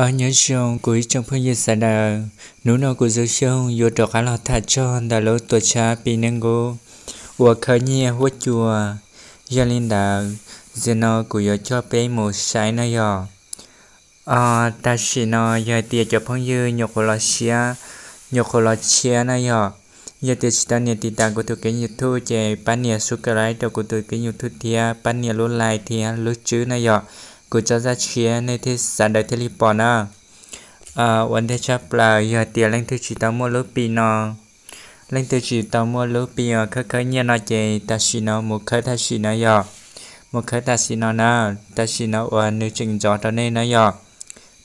Os, nyob zoo kuv ib tsoom phooj ywg sawv daws, hnub no kuv Zoo Xyooj yuav rov qab los tham txog ntawm lub tuam tshab Pi Neej Nqub uas khawb nyiaj huab cua. Yog li ntawd, zaum no kuv yuav coj peb mus saib na yom. Tam sim no yog hais tias cov phooj ywg nyuam qhuav los siab, nyuam qhuav los tshiab na yom, yog tias tsis tau nias tiv tas kuv tus kênh YouTube ces pab nias subscribe rau kuv tus kênh YouTube thiab pab nias lub like thiab lub tswb na yom. Kuv tso zaj tshiab nej thiaj sawv daws thiaj li pom na. Ua ntej tshaj plaws yog tias leej twg tsis tau muaj lub Pi no, leej twg tsis tau muaj lub Pi uas khawb khawb nyiaj no ces tam sim no mus khawb tam sim no yom. Mus khawb tam sim no na, tam sim no uas nws tseem ntxov rau nej na yom.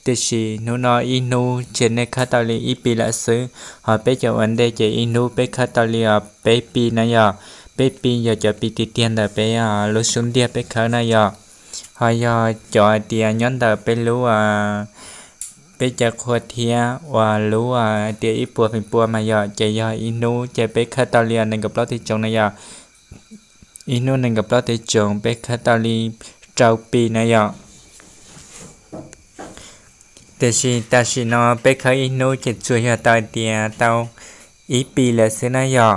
Tiam sis hnub no ib hnub ces nej khawb tau li ib Pi lawm xwb, ho peb cov ua ntej ces ib hnub peb khawb tau li peb Pi na yom. Peb Pi yog cov Pi tiag tiag ntawm peb lub xub ntiag peb khawb na yom. Ho yog cov hais tias nyob ntawm peb lub, peb cov qhua thiab uas lub hais tias ib puas feem pua mas yom, ces yog ib hnub ces peb khawb tau li nees nkaum plaub tes tsoov na yom. Ib hnub nees nkaum plaub tes tsoov peb khawb tau li rau Pi na yom. Tiam sis tam sim no peb khawb ib hnub ces tsuas yog tau hais tias tau ib Pi lawm xwb na yom.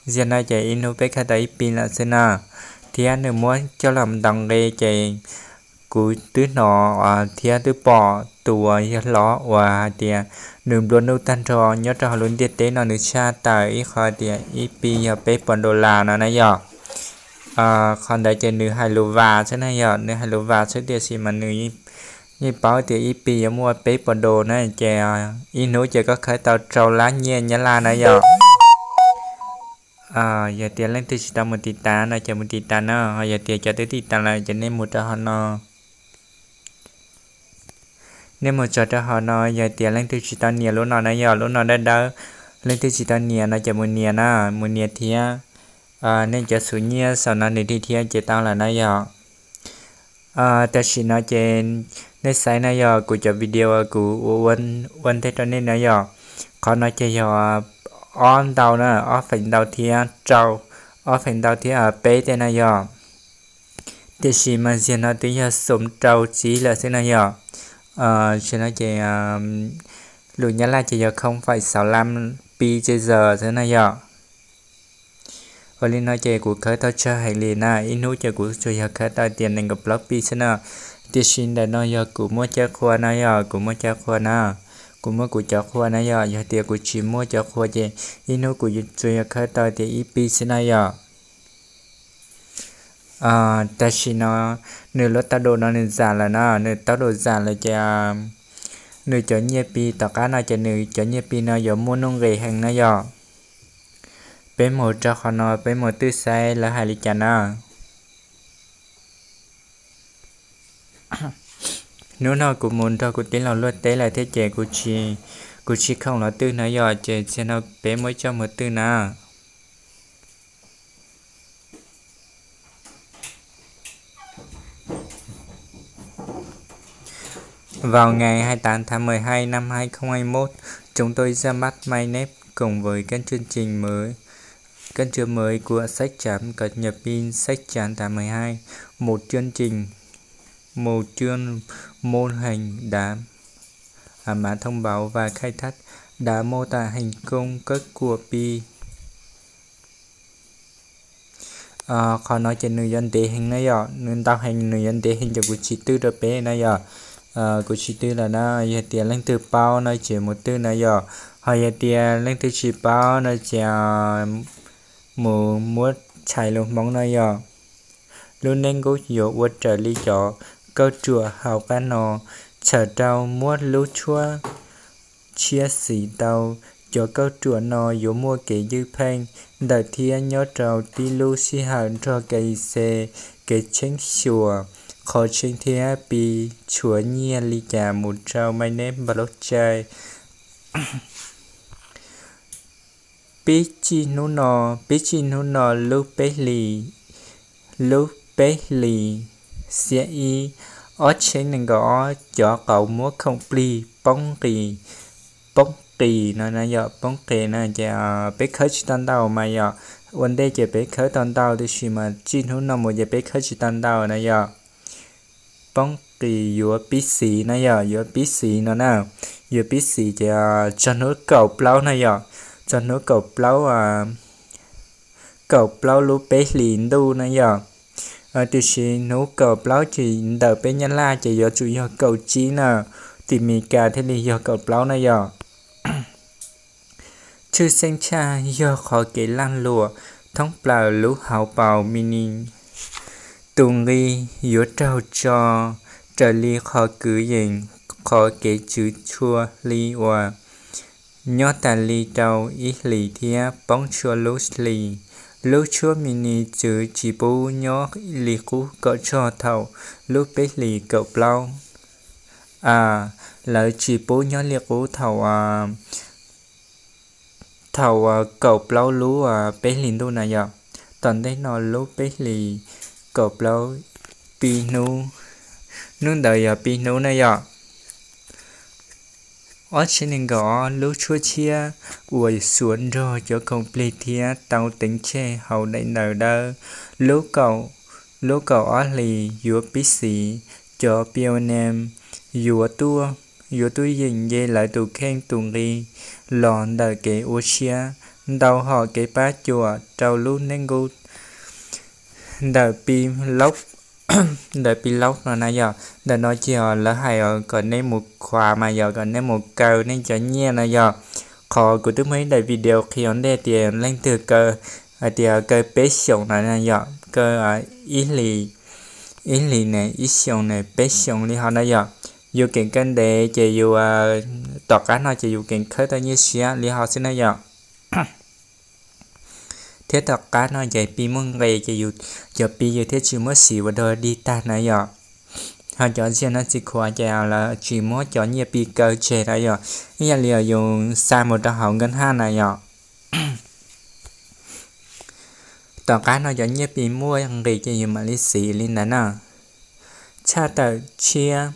Zaum no ces ib hnub peb khawb tau ib Pi lawm xwb na. Thiab nws muab coj los ntaus nqe ces kuv twb hnov thiab twb pom tus uas yog hlob uas hais tias nws nplua nuj tag nrho nyob rau hauv lub ntiaj teb no nws tshaj tawm ib qho tias ib Pi yog peb puas dollar no na yom. Qhov ntawd ces nws hais lus Vas xwb na yom, nws hais lus Vas xwb tiam sis mas nws yeej paub tias ib Pi yuav muaj peb puas dos na ces ib hnub ces koj khawb tau rau lab nyiaj Nyab Laj na yom. Yog tias leej twg tsis tau mus tiv tas no ces mus tiv tas na, ho yog tias cov twb tiv tas lawm ces nej mus rau hauv no. Nej mus tso rau hauv no, yog tias leej twg tsis tau nias lub no na yom, lub no dawb dawb, leej twg tsis tau nias no ces mus nias na, mus nias thiab. Nej cov xub nyiaj saum no nws thiaj thiab ces tau lawm na yom. Tam sim no ces nej saib na yom, kuv cov video kuv ua ua ntej rau nej na yom. Qhov no ces yog ob ntau na, ob feem ntau thiab rau, ob feem ntau thiab peb tej na yom. Tiam sis mas zaum no twb yog xoom rau tsib lawm xwb na yom. Zaum no ces lus Nyab Laj ces yog không phẩy sáu lăm pi trên giờ xwb na yom. Ua li no ces kuv khawb tau tsawg heev li na, ib hnub ces kuv tsuas yog khawb tau tias nees nkaum plaub Pi xwb na. Tiam sis ntawm no yog kuv muaj cov qhua na yom, kuv muaj cov qhua na, kuv muaj kuv cov qhua na yom, yog tias kuv tsis muaj cov qhua ces ib hnub kuv tsuas yog khawb tau tias ib Pi xwb na yom. Tam sim no nws lub tau dum no nws zam lawm na, nws tau dum zam lawm ces nws cov nyiaj Pi tom qab no ces nws cov nyiaj Pi no yuav muaj nuj nqis heev na yom. Peb mus rau qhov no peb mus twb saib lawv hais li cas na. Hnub no kuv mus nrog kuv tij laug luaj teb lawm thiab ces kuv tsis, kuv tsis khoom los twb na yom, ces zaum no peb muab coj mus twb na. Vào ngày hai tám tháng mười hai năm hai không hai mốt, chúng tôi ra mắt mainnet cùng với các chương trình mới, các chương mới của sách trắng cập nhật pin sách trắng tám mười hai. Một chương trình, một chương mô hình đã, à, mã thông báo và khai thác đã mô tả thành công kết của pi. Qhov no ces nws yuav ntev heev na yom, nws ntau heev nws yuav ntev heev ces kuv tsis twb rau peb na yom. Kuv tsis twb lawm na, yog tias leej twg paub no ces mus twb na yom, ho yog tias leej twg tsis paub no ces mus muab tshais lus Hmoob na yom. Lub neb nkuj yuav ua raws li cov kauj ruam hauv qab no, txhawm rau muab lub tshuab tshiab xis tau. Cov kauj ruam no yuav muaj kev ywj pheej ntawm thiab nyob rau tib lub sij hawm nrog kev xe, kev tsheeb xyuas, qhov tseeb thiab pi tshuav nyiaj li cas mus rau mainnet blockchain. Pib txij hnub no, pib txij hnub no lub peb hlis, lub peb hlis xiab ib, ob txhiab nees nkaum ob, cov qauv muab khoom plig poob qis, poob qis no na yom, poob qis na ces peb khawb tsis tau ntau mas yom, ua ntej ces peb khawb tau ntau tiam sis mas txij hnub no mus ces peb khawb tsis tau ntau na yom. poob qis yuav pib xis na yom, yuav pib xis no na. Yuav pib xis ces txog hnub kaum plaub na yom, txog hnub kaum plaub, kaum plaub lub peb hlis ntuj na yom. Tiam sis hnub kaum plaub ces ntawm peb Nyab Laj ces yuav tsum yog kaum tsib na, tim Meskas thiaj li yog kaum plaub na yom. Tshwj xeeb tshaj yog qhov kev lag luam thoob plaws lub hauv paus Mini. Tus nqi yuav raug tso raws li qhov kwv yees, qhov kev tswv txhua hli uas nyob tas li rau ib hlis thiab poob txhua lub hlis. Lub tshuab Mini txwv tsis pub nyob li qub kom txog thaum lub peb hlis kaum plaub. Lawv tsis pub nyob li qub thaum thaum kaum plaub lub peb hlis ntuj na yom. Tom ntej no lub peb hlis kaum plaub pib hnub, hnub ntawd yog pib hnub na yom. Ob txhiab nees nkaum ob lub tshuab tshiab uas xuas nrog cov khoom plig thiab tau teev tseg hauv daim ntawv dawb, lub kaum, lub kaum ob hlis yuav pib xis, cov P O N yuav tuaj, yuav tuaj yeem nce lawv tus kheej tus nqi los ntawm kev ua siab ntau hom kev pab cuam rau lub neej nqub ntawm Pi Laub, ntawm Pi Laub no na yom. Ntawm no ces lawv hais kom nej mus khuav mas yog kom nej mus kaw nej cov nyiaj na yom. Qhov kuv twb muaj ib daim video qhia ua ntej tias leej twg kaw, hais tias kaw peb xyoos na yom, kaw ib hlis, ib hlis ne ib xyoos ne peb xyoos li ho na yom. Yus keem kaw ntev ces yus, tom qab no ces yus keem khawb tau nyiaj siab li ho xwb na yom. Thiab tom qab no ces Pi muaj nqis ces yus cov Pi yus thiaj tsis muab siv ua dog dig tag na yom. Ho cov ziag no txiv khuav ces lawv tsis muab cov nyiaj Pi kaw tseg na yom, ib yam li yus xa mus rau hauv nkaj haj na yom. Tom qab no cov nyiaj Pi muaj nqis ces yus mam li siv li ntawd na. Tshaj tawm tshiab,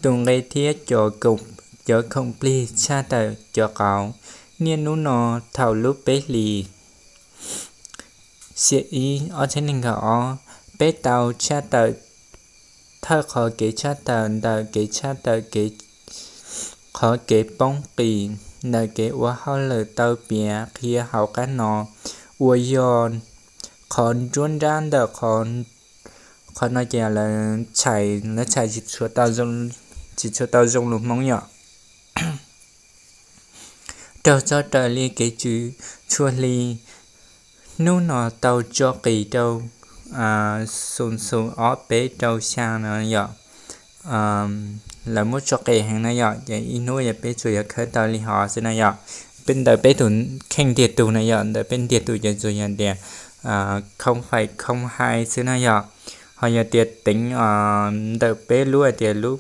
tus nqi thiab cov khoom plig tshaj tawm cov qauv. Niaj hnub no thaum lub peb hlis xiab ib ob txhiab nees nkaum ob, peb tau tshaj tawm thawj qhov kev tshaj tawm ntawm kev tshaj tawm kev, qhov kev poob qis ntawm kev ua hauj lwm tawm piav qhia hauv qab no, uas yog qhov nruab nrab ntawm qhov, qhov no ces lawv txhais, lawv txhais tsis tshua tau zoo lus Hmoob yom. Raug tso raws li kev tswv txhua hli, hnub no tau tso qis rau xoom xoom ob peb rau xya no yom. Lawv muab tso qis heev na yom, ces ib hnub yog peb tsuas yog khawb tau li hov xwb na yom. Peb ntawm peb tus kheej ntiag tug na yom, ntawm peb ntiag tug ces tsuas yog tias không phải không hai xwb na yom. Ho yog tias teev ntawm peb lub hais tias lub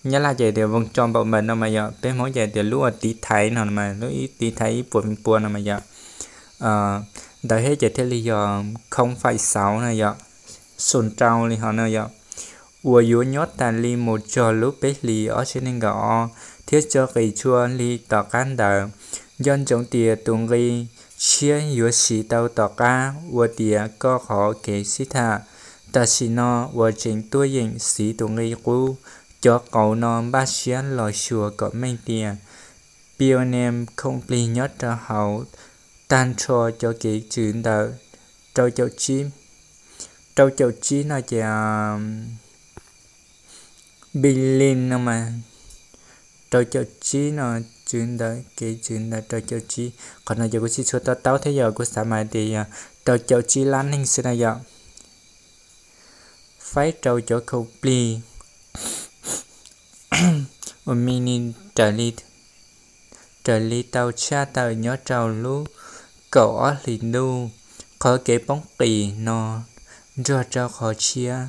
Nyab Laj ces tias vòng tròn bảo mật no mas yom, peb Hmoob ces tias lub uas tiv thaiv no mas, lub ib tiv thaiv ib puas pua no mas yom. Ntawd thiab ces thiaj li yog không phải sáu no yom, xoom rau li hov no yom. Uas yuav nyob tas li mus txog lub peb hlis ob txhiab nees nkaum ob thiab tso qis txhua hli tom qab ntawd. Nco ntsoov tias tus nqi tshiab yuav siv tau tom qab ua tiav koj qhov kev sib tham. Tam sim no uas tseem tuaj yeem siv tus nqi qub, cov qauv no npaj siab los xyuas kom meej tias P O N khoom plig nyob rau hauv tag nrho cov kev tswv ntawm rau caum tsib, rau caum tsib no ces billion no mas, rau caum tsib no tswv ntawm kev tswv ntawm rau caum tsib. Qhov no ces kuv tsis tshua to taub thiab yog kuv xav mas tias yog rau caum tsib lab neeg xwb na yom. Faib rau cov khoom plig uas Mini raws li, raws li tau tshaj tawm nyob rau lub kaum ob hlis ntuj. Qhov kev poob qis no nrog rau qhov tshiab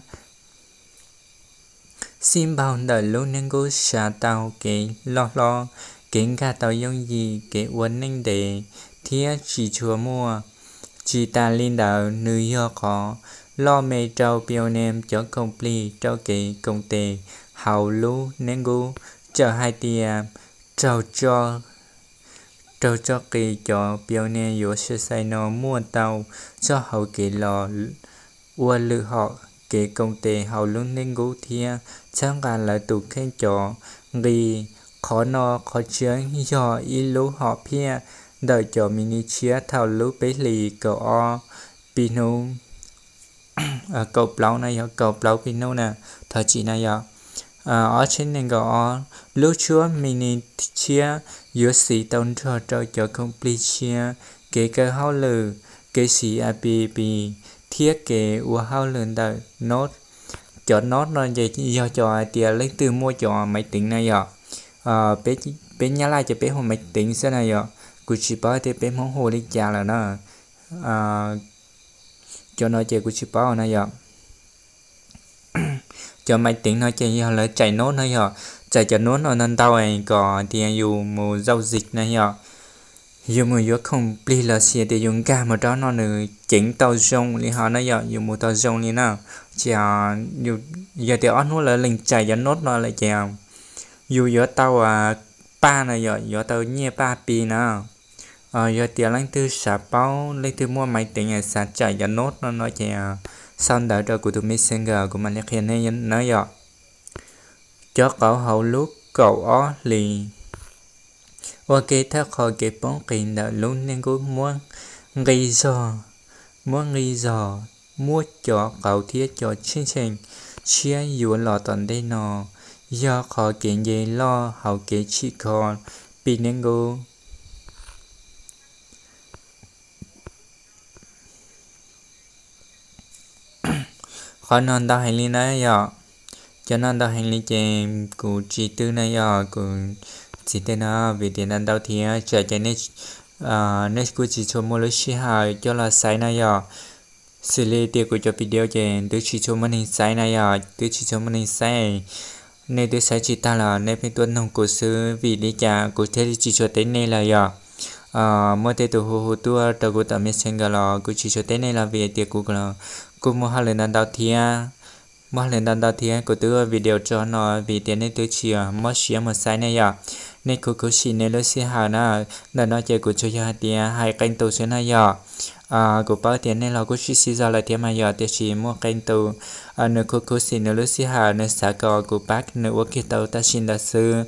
xij npaug ntawm lub neej nqub, sas tau kev loj hlob, kev nkag tau yooj yim, kev ua neej ntev thiab tsis tshua muaj. Tsis tas li ntawd, nws yog qhov loj me rau P O N cov khoom plig rau kev koom tes hauv lub neej nqub. Txawm hais tias raug tso, raug tso qis, cov P O N yuav sai sai no muaj tau txoj hauv kev los ua lwm hom kev koom tes hauv lub neej nqub thiab txhawb nqa lawv tus kheej cov nqi. Qhov no qhov tseeb yog ib lub hom phiaj ntawm cov mi ni tshiab thaum lub peb hlis kaum ob pib hnub, kaum plaub na yog kaum plaub pib hnub na, thov txim na yog ob txhiab nees nkaum ob. Lub tshuab mi ni tshiab yuav siv tau nrog rau cov khoom plig tshiab, kev kaw hauj lwm, kev siv app, thiab kev ua hauj lwm ntawm Node. Cov Node no ces yog cov hais tias leej twg muaj cov maiv teev na yog, peb Nyab Laj ces peb hu maiv teev xwb na yog, kuv tsis paub tias peb Hmoob hu li cas lawm na. Cov no ces kuv tsis paub na yog. Cov maiv teev no ces yog lawv tsaim Node no yog, tsaim cov Node no ntau ntau kom tias yus mus zau zis na yog, yus mus yuav khoom plig los sis tias yus nkag mus rau no nws ceev tau zoo li ho na yog, yus mus tau zoo li na. Ces yog tias ob hnub lawv lees tsaim cov Node no lawm ces yus yuav tau paj na yog, yuav tau nyiaj paj pi na. Yog tias leej twg xav paub, leej twg muaj maiv teev xav tsaim cov Node no no ces sau ntawv rau kuv tus Messenger kuv mam li qhia nej na yog. Cov qauv hauv lub kaum ob hlis ua ke thawj qhov kev poob qis ntawm lub neej nqub muab nqi zog, muab nqi zog, muab cov qauv thiab cov tshwj cheem tshiab yuav los tom ntej no yog qhov kev nce loj hauv kev tsim kho pib neej nqub. Qhov no ntau heev li na yog, cov no ntau heev li ces kuv tsis twb na yog kuv txiv tej no vim tias ntau ntau thiab tsam ces nej kuj tsis tshua muaj lub sij hawm coj los saib na yog. Xws li tias kuv cov video ces twb tsis tshua muaj neeg saib na yog, twb tsis tshua muaj neeg saib. Nej twb saib tsis tag los nej pheej tuaj noog kuv xwb, vim li cas kuv thiaj li tsis tshua teb nej lawm yog. Muaj tej tus hu hu tuaj rau kuv tom Messenger los kuv tsis tshua teb nej los vim tias kuv kuj muaj hauj lwm ntau ntau thiab. Muaj hauj lwm ntau ntau thiab kuv twb ua video tso no vim tias nej twb tsis mob siab mus saib ne yom. Nej khuv khuv xim nej lub sij hawm na. Ntawm no ces kuv tsuas yog hais tias hais qee tus xwb na yom. Kuv paub tias nej los kuj sib sib zog lawm thiab mas yom, tiam sis muaj qee tus nws khuv khuv xim nws lub sij hawm, nws xav kom kuv pab nws ua kiag tau tam sim ntawd xwb.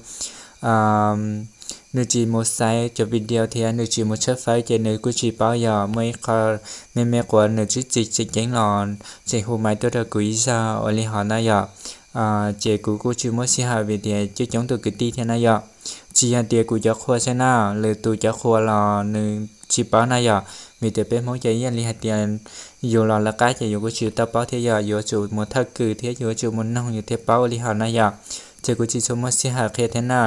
Nws tsis mus saib cov video thiab nws tsis mus tshawb fawb ces nws kuj tsis paub yog muaj ib qho me me quav nws tsis txi tseem ceeb los tseem hu maiv tuaj rau kuv ib zaug ua li hov na yom. Ces kuv kuj tsis muaj sij hawm vim tias coob coob tus kwv tij thiab na yom. Tsis yog tias kuv cov qhua xwb na, lwm tus cov qhua los nws tsis paub na yom. Vim tias peb Hmoob ces ib yam li hais tias yus los lawv qab ces yus kuj tsis tau paub thiab yom, yuav tsum mus thawj kws thiab yuav tsum mus noog yus thiaj paub ua li hov na yom. Ces kuv tsis tshua muaj sij hawm qhia thiab na.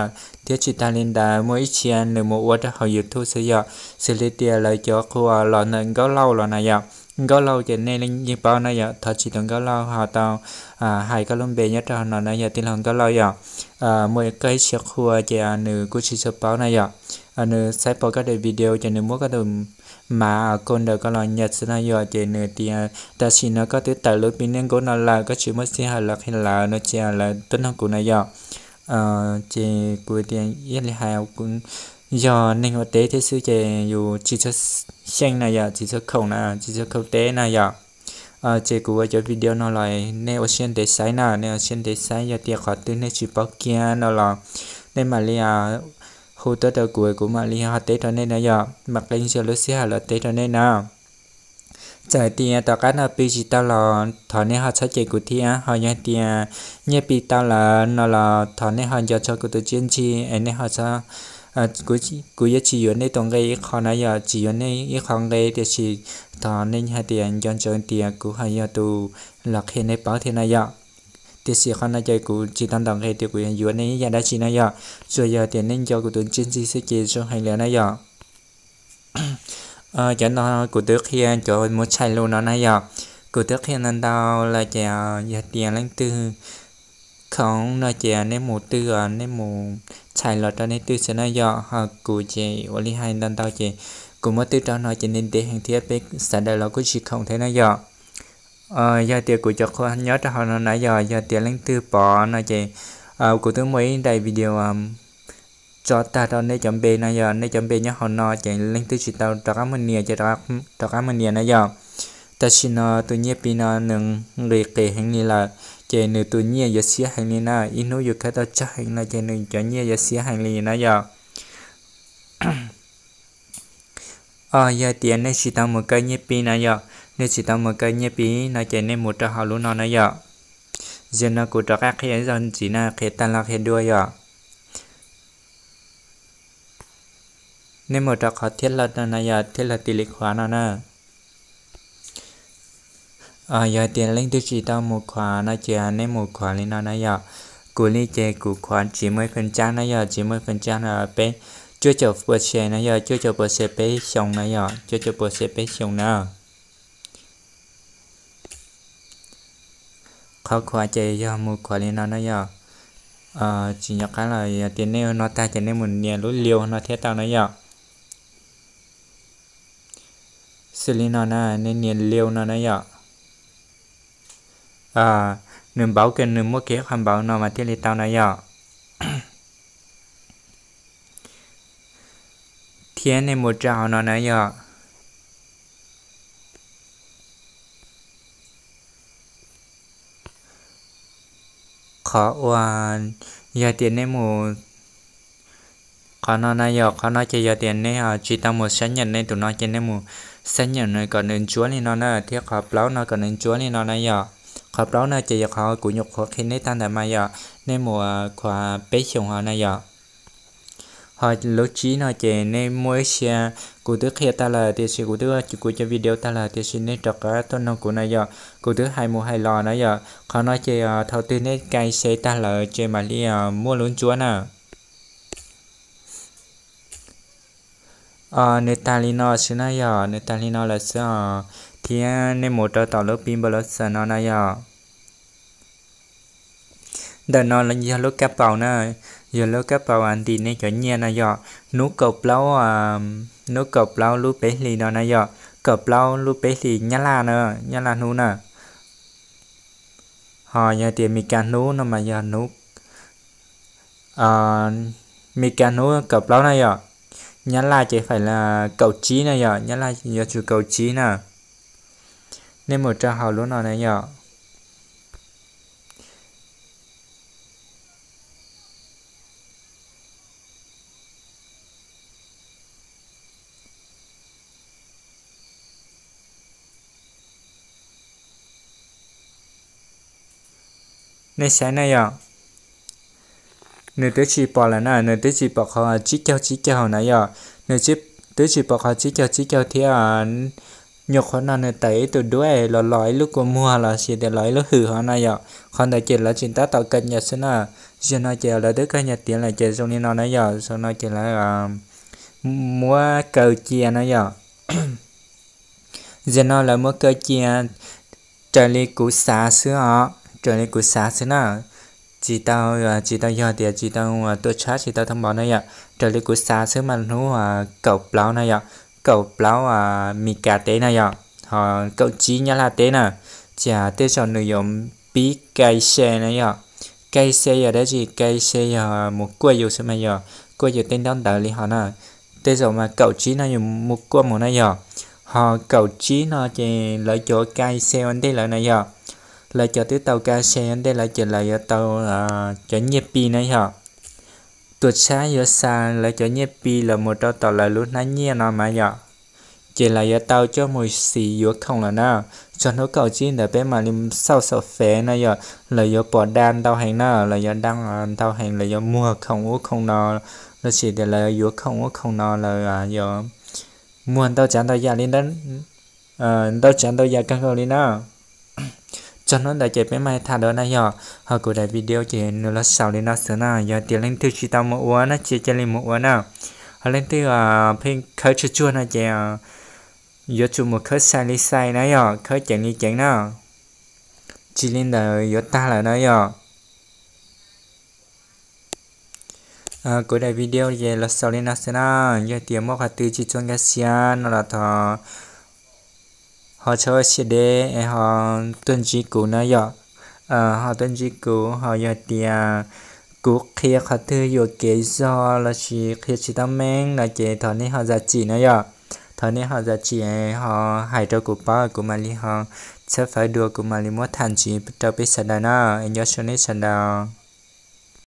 Thiab tsis tas li ntawd muaj ib txhia nws mus ua rau hauv YouTube xwb yom, xws li tias lawv cov qhua los ntawm Nkauj Lauj los na yom. Nkauj Lauj ces nej yeej paub na yom, thov txim tus Nkauj Lauj ho tau hais koj lub npe nyob rau hauv no na yog tij laug Nkauj Lauj yom. Muaj koj ib txhia qhua ces nws kuj tsis tshua paub na yom. Nws saib pom koj daim video ces nws muab koj tus mav koj ntawm koj los nyas xwb na yom, ces nws tias tam sim no koj twb tawm lub pib niaj nqub no lawm, koj tsis muaj sij hawm los qhia lawv no ces lawv tuaj noog kuv na yom. Ces kuv tias ib yam li hais, yog neeg ua teb thiab xwb ces yus tsis txhob xyeej na yom, tsis txhob khoom na, tsis txhob khoom teb na yom. Ces kuv ua cov video no los nej ua siab ntev saib na, nej ua siab ntev saib, yog tias qhov twg nej tsis paub kiag no los nej mam li hu tuaj rau kuv, kuv mam li ho teb rau nej na yom, mam qee zog lub sij hawm los teb rau nej na. Txawm tias tom qab no pib tsis tau los thov nej ho txhob cem kuv thiab, ho yog tias nyiaj pib tau lawm no los thov nej ho nco txog kuv tus tsiaj ntsig es nej ho txhob, kuv yuav tsis yuav nej tus nqe ib qho na yom, tsis yuav nej ib qho nqe, tiam sis thov nej hais tias nco ntsoov tias kuv ho yog tus los qhia nej paub thiab na yom. Tiam sis qhov no ces kuv tsis tau ntawm nqe tias kuv yuav yuav nej ib yam dab tsi na yom, tsuas yog tias nej nco kuv tus tsiaj ntsig xwb ces zoo heev lawm na yom. Cov no kuv twb qhia cov mus txhais lus no na yom, kuv twb qhia ntau ntau lawm ces yog tias leej twg khoom no ces nej mus twg, nej mus txhais los rau nej twg xwb na yom. Ho kuv ces ua li hais ntau ntau ces kuv muab twb rau no ces ntev ntev heev thiab peb sawv daws los kuj tsis khoom thiab na yom. Yog tias kuv cov qhua nyob rau hauv no na yom, yog tias leej twg pom no ces kuv twb muaj ib daim video tso tag rau nej cov npe na yom, nej cov npe nyob hauv no ces leej twg tsis tau rov qab mus nias ces rov qab mus nias na yom. Tam sim no tus nyiaj Pi no nws nqis qis heev li lawm, ces nws tus nyiaj yuav xiab heev li na. Ib hnub yus khawb tau tsawg heev no ces nws cov nyiaj yuav xiab heev li na yom. Yog tias nej tsis tau mus kaw nyiaj Pi na yom, nej tsis tau mus kaw nyiaj Pi no ces nej mus rau hauv lub no na yom. Zaum no kuv rov qab qhia ib zaug ntxiv na, qhia tag los qhia dua yom. Nej mus rau qhov thiab lawm no na yom, thiab lawm tis li khuav no na. Yog tias leej twg tsis tau mus khuav no ces nej mus khuav li no na yom. Kuv li ces kuv khuav tsis muaj ib feem tsab na yom, tsis muaj ib feem tsab no peb cuaj caum pua se na yom, cuaj caum pua se peb xyoos na yom, cuaj caum pua se peb xyoos na. Qhov khuav ces yog mus khuav li no na yom. Tsis nco qab los yog tias nej no tag ces nej mus nias lub liu no thiab tau na yom. Xws li no na, nej nias liu no na yom. Nws npauv kiag, nws muaj kiag qhov npauv no mas thiaj li tau na yom. Thiab nej mus rau hauv no na yom. Qhov uas yog tias nej mus qhov no na yom, qhov no ces yog tias nej tsis tau mus xab nyam nej tus no ces nej mus xab nyam nws kom nws ntsuab li no na, thiab qhov plaub no kom nws ntsuab li no na yom. Qhov plaub no ces yog qhov kuv nyuam qhuav qhia nej tag ntawd mas yom, nej mus khuav peb xyoos hauv na yom. Ho lub tsib no ces nej muaj ib txhia, kuv twb qhia tag lawm tiam sis kuv twb ua kuv cov video tag lawm tiam sis nej rov qab tuaj noog kuv na yom, kuv twb hais mus hais los na yom. Qhov no ces thaum twg nej cais se tag lawm ces mam li muaj lub ntsuab na. Nws tag li no xwb na yom, nws tag li no lawm xwb os. Thiab nej mus rau tom lub Pi Npau Lab Xas no na yom. Ntawm no yog lub kab paus na, yog lub kab paus ntim nej cov nyiaj na yom. Hnub kaum plaub, hnub kaum plaub lub peb hlis no na yom, kaum plaub lub peb hlis Nyab Laj na, Nyab Laj hnub na. Ho yog tias Mes Kas hnub no mas yog hnub, Mes Kas hnub kaum plaub na yom, Nyab Laj ces phải là kaum tsib na yom, Nyab Laj yuav tsum kaum tsib na. Nej mus rau hauv lub no na yom. Nej saib na yom, nws twb tsis pom lawm na, nws twb tsis pom qhov tsib caug tsib caug na yom, nws twb tsis pom qhov tsib caug tsib caug thiab. Nyuam qhuav no nws tawm ib tug duab los los ib lub kua muag los sis tias los ib lub hwm hov na yom, qhov ntawd ces lawv tseem tab tom kawm nyam xwb na. Zaum no ces lawv twb kawm nyam tiav lawm ces zoo li no na yom, zaum no ces lawv muab kaw cia na yom. Zaum no lawv muab kaw cia raws li kuv xav xwb os, raws li kuv xav xwb na. Tsis tau, tsis tau yog tias tsis tau tuam txhab tsis tau thoob npov na yom, raws li kuv xav xwb mas hnub kaum plaub na yom, kaum plaub Mes Kas teb na yom, ho kaum tsib Nyab Laj teb na, ces tej zaum nws yuav pib cais se na yom. Cais se yog dab tsi? Cais se yog mus kuaj yus xwb mas yog kuaj yus tej ntaub ntawv li hov na. Tej zaum mas kaum tsib no yus mus kuaj mus na yom. Ho kaum tsib no ces lawv cov cais se ua ntej lawm na yom, lawv cov twb tau cais se ua ntej lawm ces lawv yuav tau cov nyiaj Pi na yom. Tuam txhab yuav xa lawv cov nyiaj Pi los mus rau tom lawv lub hnab nyiaj no mas yom, ces lawv yuav tau coj mus siv yuav khoom lawm na. Txog hnub kaum tsib ntawd peb mam li xauj xaum fev na yom, lawv yuav pom da ntau heev na, lawv yuav da ntau heev, lawv yuav muag khoom ub khoom no, los sis tias lawv yuav khoom ub khoom no lawv yuav muag ntau tsav ntau yam li ntawd, ntau tsav ntau yam kawg nkaus li na. Txog hnub ntawd ces peb mam tham dua na yom. Ho kuv daim video ces nws los xaus li no xwb na, yog tias leej twg tsis tau mus ua no ces cia li mus ua na. Ho leej twg pheej khawb tsuag tsuag no ces yuav tsum mus khawb xais li xais na yom, khawb ceev li ceev na, tsis li ntawd yuav tag lawm na yom. Kuv daim video ces los xaus li no xwb na, yog tias muaj qhov twg tsis txhua nkag siab no los thov ho txhob ua siab deb es ho tuaj ntsib kuv na yom. Ho tuaj ntsib kuv, ho yog tias kuv qhia qhov twg yuam kev zog los sis qhia tsis tau meej no ces thov nej ho zam txim na yom. Thov nej ho zam txim ho hais rau kuv paub, kuv mam li ho tshawb fawb dua, kuv mam li muab tham ntxiv rau peb sawv daws na. Es nco txog nej sawv daws.